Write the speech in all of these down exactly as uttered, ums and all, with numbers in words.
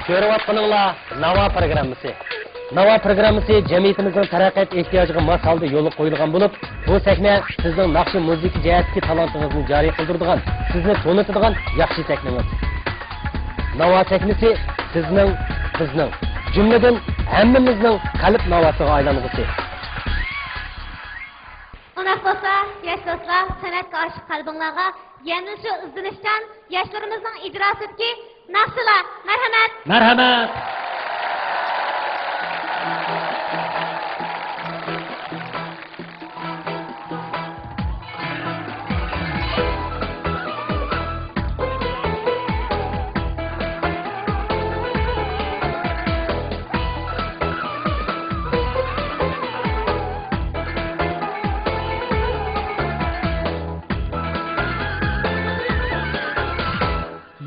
كۆرۈۋاتقىنىڭلار ناۋا پروگراممىسى. ناۋا پروگراممىسى جەمئىيىتىمىزنىڭ تەرەققىيات ئېھتىياجىغا ماس ھالدا يولغا قويۇلغان بولۇپ، بۇ سەھنە سىزنىڭ ناخشا مۇزىكا جەھەتتىكى تالانتىڭىزنى جارى قىلدۇرىدىغان، سىزنى تونۇتىدىغان ياخشى سەھنىڭىز. ناۋا سەھنىسى سىزنىڭ، بىزنىڭ، جۈملىدىن ھەممىمىزنىڭ قەلب ناۋاسىغا ئايلانغۇسى. ئۇنداق بولسا، ياش دوستلار، سەنئەتكە ئاشىق قەلبىڭلارغا يەنە شۇ ئىزدىنىشچان ياشلىرىمىزنىڭ ئىجراسىدىكى ناخشىلار، مەرھەمەت! مەرھەمەت!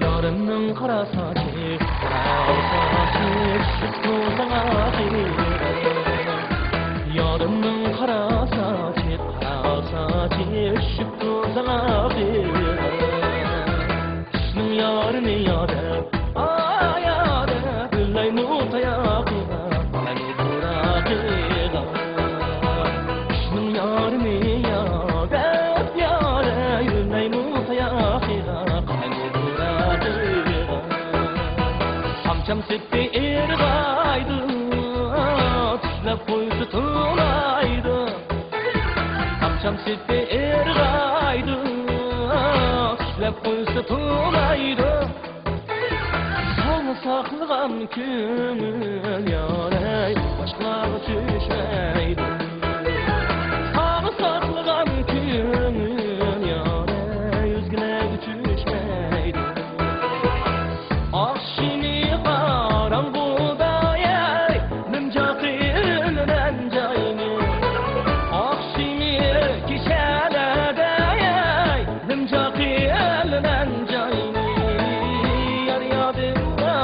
يارىمنىڭ قارا ساچى، قارا ساچى چۈشۈپتۇ ساڭا قېرىغا. يارىمنىڭ قارا ساچى، قارا ساچى چۈشۈپتۇ ساڭا قېرىغا. كىشىنىڭ يارىنى يا دەپ، ئا يا دەپ، ئۆلەيمۇ تاياقىغا، قەلبى پىراقىغا. كىشىنىڭ يارىنى يا دەپ، يا دەپ، ئۆلەيمۇ تاياقىغا، قەلبى پىراقىغا. قامچام سېپى ئىرغايدۇ، چۈشلەپ قويسا تولايدۇ. قامچام سېپى ئىرغايدۇ، چۈشلەپ قويسا تولايدۇ. ساڭا ساقلىغان كۆڭۈل يارەي، باشقىلارغا چۈشمەيدۇ. ساڭا ساقلىغان كۆڭۈل يارەي، ئۆزگىلەرگە چۈشمەيدۇ. ئاخشىمى قاراڭغۇدا، يەي، نىمجاقى ئۆلىمەن جاينى. ئاخشىمى كېچەلەردە، يەي، نىمجاقى ئۆلىمەن جاينى. يار يادىمغا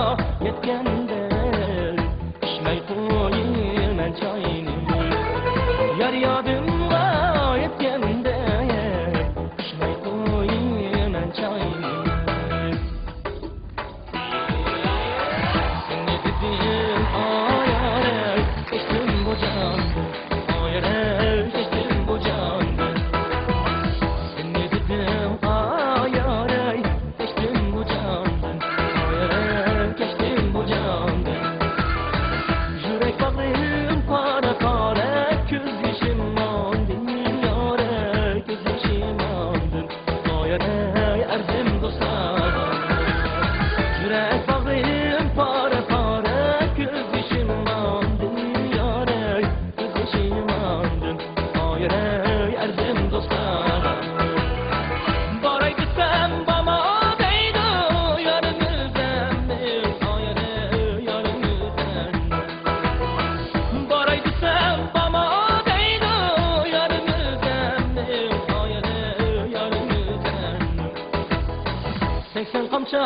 يەتكەندە، ئىچمەي قويىمەن چاينى. يار يادىمغا يەتكەندە، ئىچمەي قويىمەن چاينى. سېنى دېدىم، ئايارەي، كەچتىم بۇ جاندىن، ئايارەي، كەچتىم بۇ جاندىن. سېنى دېدىم، ئايارەي، كەچتىم بۇ جاندىن، ئايارەي، كەچتىم بۇ جاندىن. يۈرەك باغرىم پارە-پارە، كۆز يېشىم ماندىن، يارەي، كۆز يېشىم ماندىن. ئايارەي ئەرزىم دوستلارغا، يۈرەك باغرىم پارە-پارە، كۆز يېشىم ماندىن، يارەي، كۆز يېشىم ماندىن. ئايارەي ئەرزىم دوستلارغا، باراي دېسەم بارما دەيدۇ، يارىم ئۆزەمنى، ئايارەي يارىم ئۆزەمنى. باراي دېسەم بارما دەيدۇ، يارىم ئۆزەمنى، ئايارەي يارىم ئۆزەمنى. سەكسەن قامچا